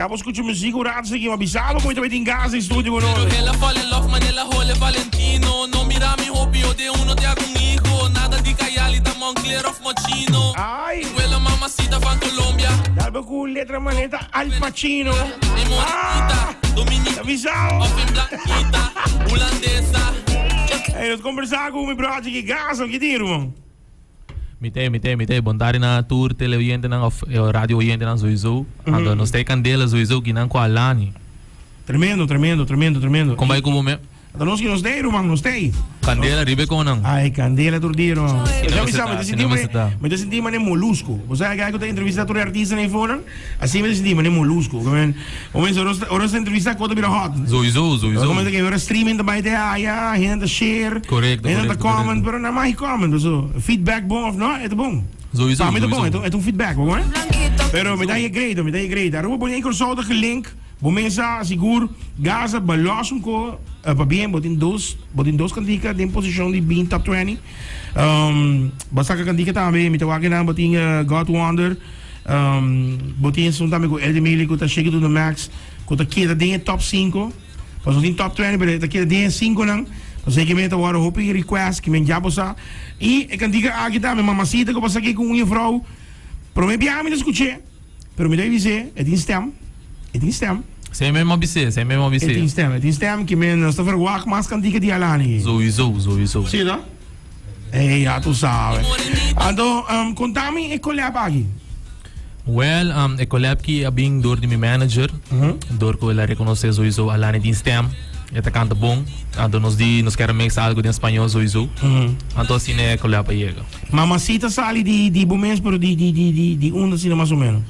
Abo skucha muziek un rato seki, ma bisa bo ku mi ta bai tin gas den studio ku nos. Pero el a fall in love manera Jole Valentino. No mira mi hopi yo de uno te hago un hijo. Nada di Kayali ta Moncler of Moschino. Ay. Huela mamacita van Colombia. Dal bo ku letra manera Al Pacino. Mi morenita, Ah. Ta bisa bo. Of in blanquita, holandesa. Ey, nos kombersá ku mi bròder ki gas, ki tin ruman? Mi te, mi te, mi te. Bon tardi na tur teleoyentenan of radio oyentenan sowieso. Anto nos ta e candela sowieso kinan cu Alani. Tremendo, tremendo, tremendo, tremendo. Con bai cu bo me? Anto nos ki nos tey ruman, nos tey. Candela riba e conan. Ay, candela tur dia ruman. Asina Yo mester bisa, ta, mi ta asina sinti mester ta. mi ta sinti mane molusco. Bo sa e guy cu ta entrevista tur e artistanan ei fonan? Asina mi ta sinti mane molusco. Ora ora nos ta entrevista cu ta bira hot. Sowieso, sowieso. Como que ora streaming ta bai te haya, hende ta share, Correcto, hende ta correcto, comment, correcto. pero na mag comment, so feedback bon of no, e ta bon. Sowieso, Pa mi ta bon, sowieso. e ta un feedback, bo hoor. Pero mi ta haya great, mi ta haya great. Aruba pone ei Kòrsou ta gelink, bo mesa sigur Gaza balos un ko, pabien bo tin dos, bo tin dos kantika den posishon di bin top 20. Bo saka kantika tambe, mi ta wak nan bo tin God Wonder. Bo tin esun tambe ku El de Mili ku ta Shake It To The Max ku ta keda den e top sinku. Pasobra tin top 20 pero e ta keda den e sinkunan. Pasobra e kimen ta wòrdu hopi request kimen ya bo sa. I e kantika aki tambe Mamacita ku pasa aki ku un jefrou. Prome biaha mi ta skuch'é pero mi ta bis'é e tin stem, e tin stem. Esei mesmo a bis'é, esei mesmo a bis'é. E tin stem, e tin stem kimen nos ta verwagt mas kantika di Alani. Souiso, souiso. Si no? Ey, ya tu sabe. Anto, um, konta mi e collab aki. Well, um, e collab ki a bin door di mi manager. Door ku el a rekonosé sowieso Alani tin stem. E ta kanta bon. Anto nos di nos kier a mix algo den spañol sowieso. Anto asina e collab a yega. Mamacita sali di di bo mes pero di di di di di unda asina mas o menos?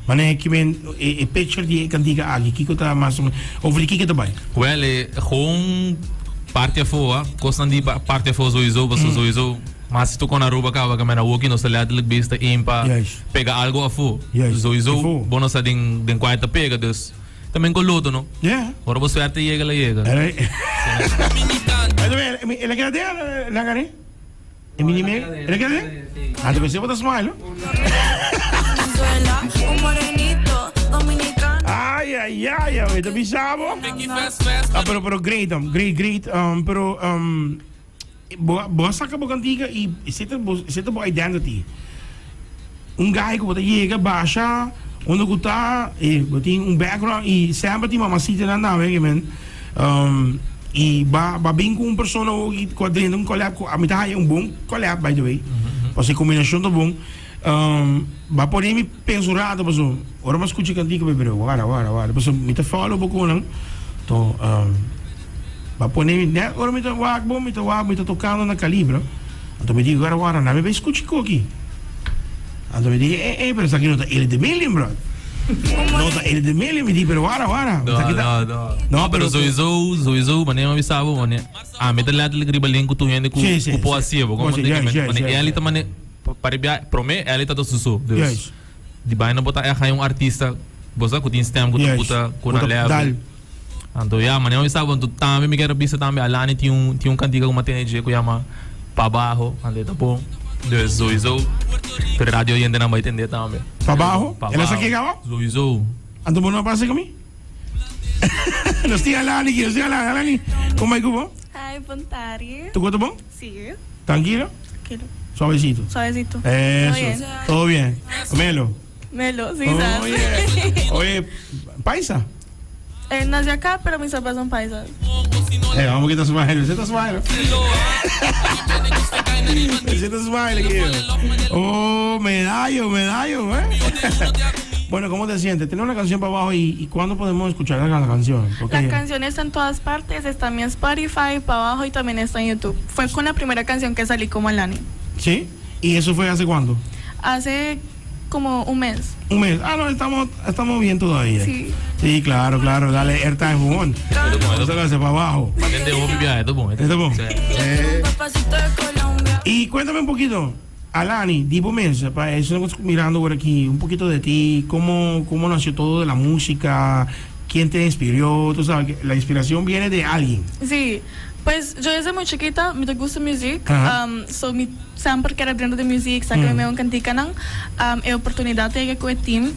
Manera ki men e e picture di e kantika aki, kiko ta mas o menos, over di kiko ta bai? Wel, e gewoon parti afó, ah. Kosnan di parti afó sowieso, pasobra sowieso mas si tokon Aruba kaba kaminda awoki nos ta letterlijk bezig ta aim pa pega algo afó. Sowieso bo no sa den den kua e ta pega, dus ta men koloto no. Ora bo suerte yega la yega. El a keda den la gane? E mini me, el a keda den? Ah, te pensé bo ta smile, no? Ay, ay, ay, ay, ta bisa bo. Ah, pero, pero great, great, great, pero, bo, bo a saca bo cantica y esey ta bo, esey ta bo identity. Un guy cu bo ta yega basha unda cu ta e bo tin un background y semper tin mamacitanan tambe ke men y ba ba bin cu un persona hoki cu a drenta un collab cu ami ta haya un bon collab by the way pasobra e combinacion ta bon ba pone mi pensa un rato pasobra ora mi a scucha e cantica mi bira wara wara wara pasobra mi ta follow bo conan to ba pone mi net ora mi ta wak bo mi ta wak mi ta tocando na calibra. Anto mi di, Wara wara, na mi bai skucha koki. Anto mi di, Eh eh, pero esaki no ta Eli de Million, bro. No ta Eli de Million, mi di, pero wara wara. No, Esaki ta no, no. No, pero pero sowieso, sowieso, manera mi bisa bo, mane, ami ta letterlijk riba link ku tur hende ku Sí, sí, ku por sí. hasié bo. Por Como hasié, te juist, juist, mane juist, Eli ta juist. mane, pa ribia, promé Eli ta ta su so. Dus, Juist. di baina bo ta echt haña un artista, bo sa, ku tin stem ku ta Juist. puta ku Ku na ta level. dal. Anto ya, manera mi sa anto tambe mi kier a bisa tambe Alani tin un tin un kantika ku mi a tene dje ku yama Pa Baho, anto e ta bon. Dus souiso pero radio oyentenan bai tende tambe. Pa Baho? Pa El a sa Baho. ke kaba? Souiso. Anto bo no a pasa ku mi? Nos tin Alani aki, nos tin Alani. Alani, kon bai ku bo? Hi, bon tardi. Tur kos ta bon? Si. Trankilo? Trankilo. Suavecito? Suavecito. Eso. Todo bien. Todo bien. Melo? Melo, sí, sas. Oye, oye, paisa? Nací acá, pero mis papás son paisas. Eh, vamos a quitar smile. Você tá smile. Você tá smile aquí. Oh, medallo, medallo, eh. Bueno, ¿cómo te sientes? Tiene una canción para abajo y, y ¿cuándo podemos escuchar la, la canción? Porque La canción está en todas partes, está en mi Spotify, para abajo y también está en YouTube. Fue con la primera canción que salí como Alani. ¿Sí? ¿Y eso fue hace cuándo? Hace como un mes. Un mes. Ah, no, estamos, estamos bien todavía. Sí. Sí, claro, claro. Dale airtime, jugón. Eso lo hace para abajo. Patente hopi biaha, esto bon. Esto bon. Y cuéntame un poquito, Alani, di bo mes, pa eso estamos mirando por aquí, un poquito de ti, cómo, cómo nació todo de la música, Quién te inspiró? Tú sabes que la inspiración viene de alguien. Sí, pues yo desde muy chiquita mi ta gusta music, so mi semper kier a drenta den music, sa cu mi un canticanan. E oportunidad a yega cu e team,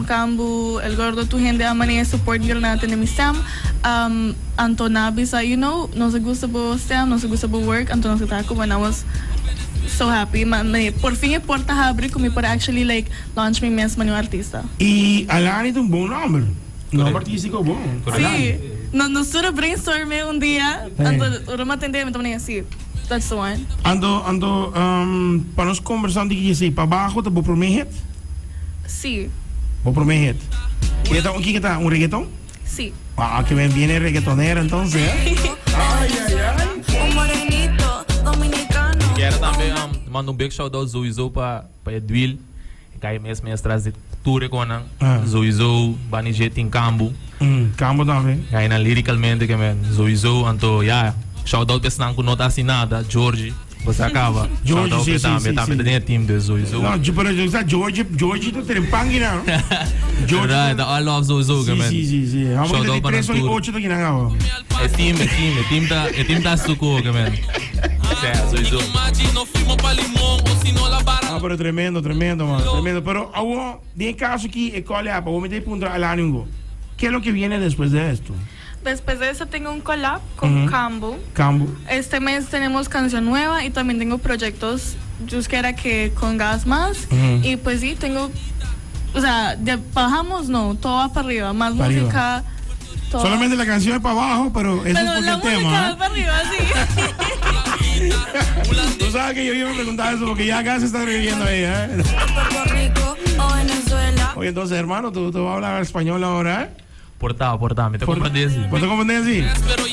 Cambu, El Gordo, tur hende a manera support mi na tende mi stem. Anto nan a bisa, you know, nos a gusta bo stem, nos a gusta bo work, anto nos a traha cu bo and I was so happy. Ma por fin e porta habri cu mi por actually like launch mi mes manera un artista. Y Alani ta un bon nomber. Nomber artístico bon. Sí. No, nos tur a brainstorme un dia, anto ora mi a tende mi ta manera sí, that's the one. Anto, anto, pa nos conversa un tiki esey, Pa Bajo ta bo prome hit? Sí. Bo prome hit. E ta, kiko ta, un reggaeton? Sí. Ah, que bien viene reggaetonera entonces, eh? Ay, ay, ay. Un morenito dominicano. Kier tambe manda un big shout out sowieso pa pa Edwil. E kai mes mes tras di tur e konan. Sowieso Bani J tin kambu. Kambu tambe. Kai nan liricalmente ke men sowieso anto ya shout out esnan ku no ta hasi nada Georgie bo sa kaba. Georgie Shout out si pe si tambe si tambe si. ta den e team dus sowieso. No, pero yo sa Georgie Georgie ta trempan gina no. Georgie ta Right, all love sowieso ke Si men. si si si. Hamo Shout kita out di pa nan tres ora y tur. ocho ta gina kaba. E team e team e team ta e team ta suko ke men. Sea sowieso. Ah, pero tremendo, tremendo, man. Tremendo. Pero awo, den e caso aki, e collab, awo mi ta puntra Alani un go. ¿Qué es lo que viene después de esto? Después de eso tengo un collab con Cambo. Cambo. Este mes tenemos canción nueva y también tengo proyectos, yo quiera que con gas más. Y pues sí, tengo, o sea, de bajamos no, todo va para arriba, más Pa' arriba. música. Todo. Solamente la canción es para abajo, pero eso Pero es porque la el tema. música ¿eh? va para arriba, sí. Tú sabes que yo iba a preguntar eso porque ya acá se está reviviendo ahí, ¿eh? Puerto Rico o Venezuela. Oye, entonces, hermano, tú vas a hablar español ahora, ¿eh? Por ta, por ta, mi ta comprende si. Bo ta comprende si?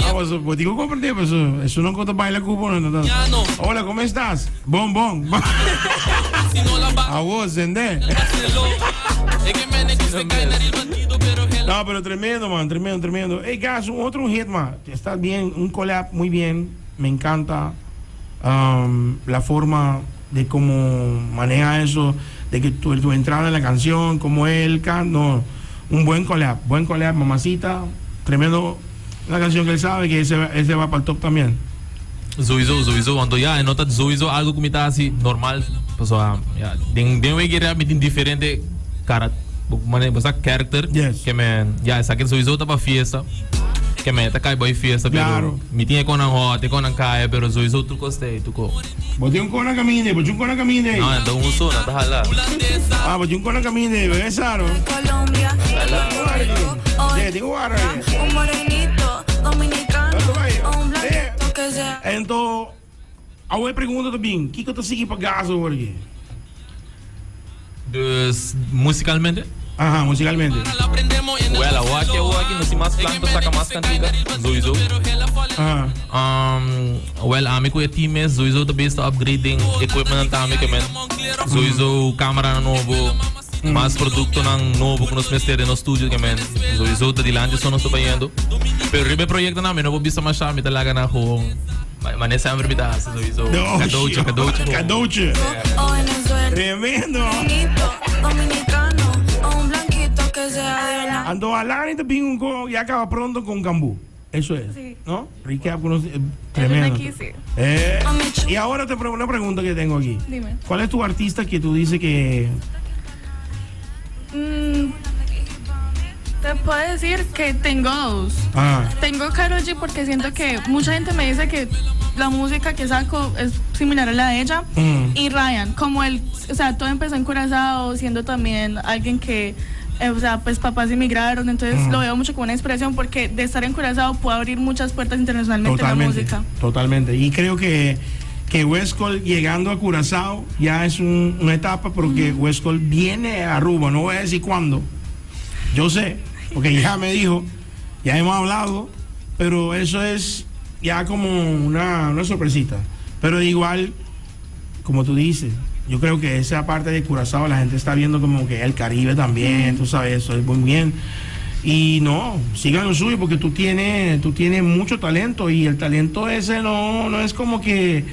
Ah, pues, bo digo comprende, pues, eso no conta baila cubo, no, no, no. Hola, ¿cómo estás? Bon, bon. A vos, ¿entendés? No, pero tremendo, man, tremendo, tremendo. Hey, Gas, un otro hit, man. Está bien, un collab muy bien. Me encanta la forma de cómo maneja eso, de que tu entrada en la canción, cómo él canta. No, un buen collab, mamacita. Tremendo. Una canción que él sabe que ese va para el top también. Sowieso, sowieso. Anto ya, e no ta sowieso algo ku mi ta hasi normal. Pasobra, ya, den, den wiki rap mi tin diferente cara, mane, bo sa character. Yes. Ke men, ya, esaki sowieso ta pa fiesta. Ke men, ta kai bai fiesta, pero Claro. mi tin e konan hot, e konan kaya, pero sowieso tur kos ta ei, tur ko. Bo tin un kona kaminda, bo tin un kona kaminda. No, ta un so, no ta hala. Ah, bo tin un kona kaminda, bebé saro. Colombia, Puerto Rico o Sí, tin guarda ahí. Un morenito dominicano ¿Dónde va? o un blanquito que sea. Anto, awe pregunta también, kiko ta sigui pa Gas awor aki? Dus, musicalmente? Aha, musicalmente. Well, awor aki, awor aki, nos tin mas plan pa saca mas cantica, sowieso. Aha. Well, ami cu e team mes, sowieso ta bezig ta upgrading equipment tambe, ke men sowieso cameranan nobo, mas productonan nobo cu nos mester den nos studio, ke men sowieso ta dilanti so nos ta bayendo. Pero riba e proyectonan mi no por bisa masha, mi ta laga nan gewoon, mane semper mi ta haci sowieso. No, Cadeautje, cadeautje gewoon. Cadeautje. Tremendo. Anto Alani ta bin un ko ya caba pronto con Cambú. Eso es. Sí. ¿No? Recap con los, tremendo. Aquí, sí. Y ahora te pregunto una pregunta que tengo aquí. Dime. ¿Cuál es tu artista que tú dices que Te puedo decir que tengo dos. Ah. Tengo Karol G porque siento que mucha gente me dice que la música que saco es similar a la de ella. Y Ryan, como él, o sea, todo empezó en Curazao, siendo también alguien que, o sea, pues papás inmigraron, entonces lo veo mucho como una inspiración porque de estar en Curazao puedo abrir muchas puertas internacionalmente en la Totalmente, música. Totalmente. Y creo que Westcol llegando a Curazao ya es una etapa porque Westcol viene a Aruba, no voy a decir cuándo. Yo sé, porque ya me dijo, ya hemos hablado, pero eso es ya como una sorpresita. Pero igual, como tú dices, yo creo que esa parte de Curazao la gente está viendo como que el Caribe también, tú sabes, eso es muy bien. Y no, sigan lo suyo porque tú tienes mucho talento y el talento ese no es como que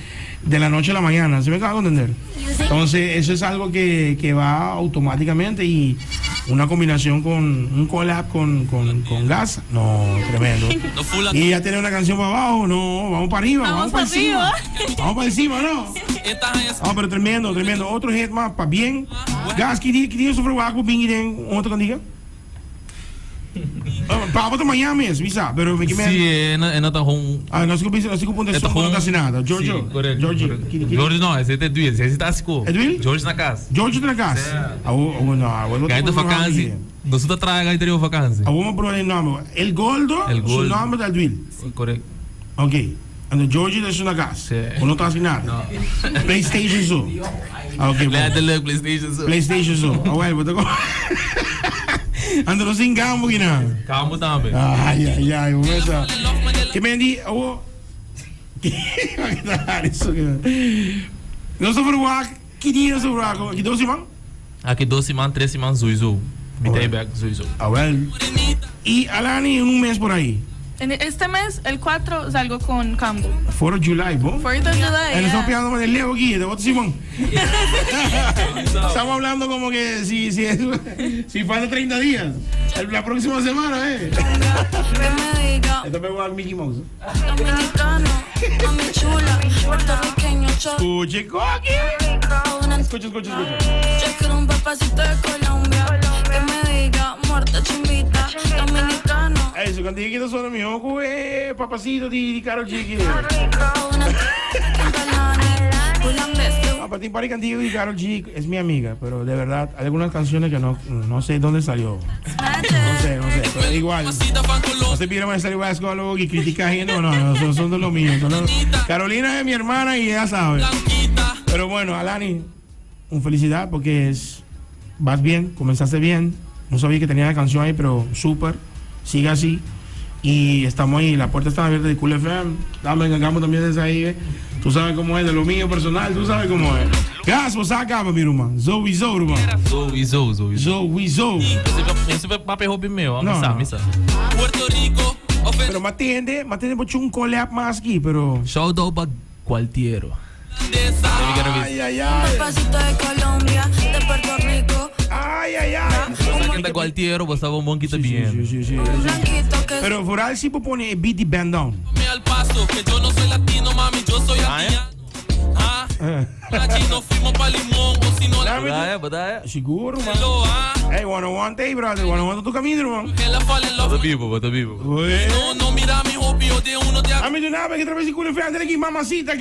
de la noche a la mañana, ¿se me acaba de entender? Entonces eso es algo que va automáticamente y Una combinación con un collab con, con, con Gas. No, tremendo. Y ya tiene una canción para abajo. No, vamos para arriba. Vamos, Vamos para pa' encima. arriba. Vamos para encima, ¿no? Ah, pero tremendo, tremendo. Otro hit más, pa bien. Gas, ki dia, ki dia sobre waak bin den otro cantica? Pa pa Miami es, bisa, pero me Si, e no, e no ta gewoon... Ah, nos ku bisa, nos ku punta E ta som, no gewoon... ta haci nada. Giorgio, Si, correcto. Giorgio, correcto. ki- ki- Giorgio no, ese ta Edwil, ese ta Asco. Edwil? Giorgio na cas. Giorgio ta na cas. Awo, awo no, awo no. Gai ta vakantie. Nos ta traha gai ta riba vakantie. Awo mo proba e nomber. El Goldo, El su Goldo. nomber ta Edwil. Correcto. Ok. Anto Giorgio ta su na cas. Sí. O no ta haci nada. PlayStation so. Ah, ok, bon. Letterlijk PlayStation so. PlayStation so. Ah, well, bo ta ko. Anto nos tin gambo kina. Gambo tambe. Ay, ay, ay, bo mesa. Ke men di, awo. Nos ta verwak, ki dia nos ta verwak? Aki dos siman? Aki dos siman, tres siman sowieso. Mi ta bek sowieso. Ah, wel. Y Alani un mes por ahí. En este mes, el 4, salgo con Cambo. 4 of July, bo? 4th of July. Eh, nos yeah. estamos pegando con el leo aquí, de otro Simón. Estamos hablando como que si, si, si falta 30 días. La próxima semana, eh. Que me diga Esto me va a Mickey Mouse. dominicano, mami chula, puertorriqueño, Escuche, coqui. una Escucha, escucha, escucha. Yo quiero un papacito de Colombia que me diga muerte chimbita, dominicano. Ey, su cantiquita suena mi ojo, eh, papacito di, di Karol G. Una No, pero tiene par de cantigas de Karol G es mi amiga, pero de verdad, hay algunas canciones que no, no sé dónde salió. No sé, no sé, pero igual. No se pide más salir a psicólogo y criticar gente, no, no, no, son, son de lo mío. son de lo- Carolina es mi hermana y ella sabe. Pero bueno, Alani, un felicidad porque es, vas bien, comenzaste bien. No sabía que tenía la canción ahí, pero súper. Sigue así. Y estamos ahí, la puerta está abierta de Cool FM. Dame, hagamos también desde ahí. eh. Tú sabes cómo es, de lo mío personal, tú sabes cómo es. Gas, vos acaba, mi hermano. Sowieso, hermano. Sowieso, sowieso. Sowieso. Esse papo é hobby meu, No, misa, no. misa. Puerto Rico, Pero matende, matende por un collab más aquí, pero. Shout out pa Gualtiero. Ay, ay, ay. Papacito de Colombia, de Puerto Rico. Ay, ay, ay. Kita Gualtiero, basta un bom kita Sí, sí, bien. sí, sí, sí. Blanquito que Pero Foral sí pone beat y bend down. al paso, que yo no soy latino, mami, yo soy Ah, antillano. Ah, allí nos fuimos pa' Limón, o si no, la Badaya, badaya. Seguro, man. lo, ah, Hey, one on one day, brother. One on one tu camino, man. que la fall in love. Bota vivo, bota vivo. Ué. No, no, mira mi hobby, yo de uno te A mí de nada, que otra vez si culo feo, aquí, mamacita.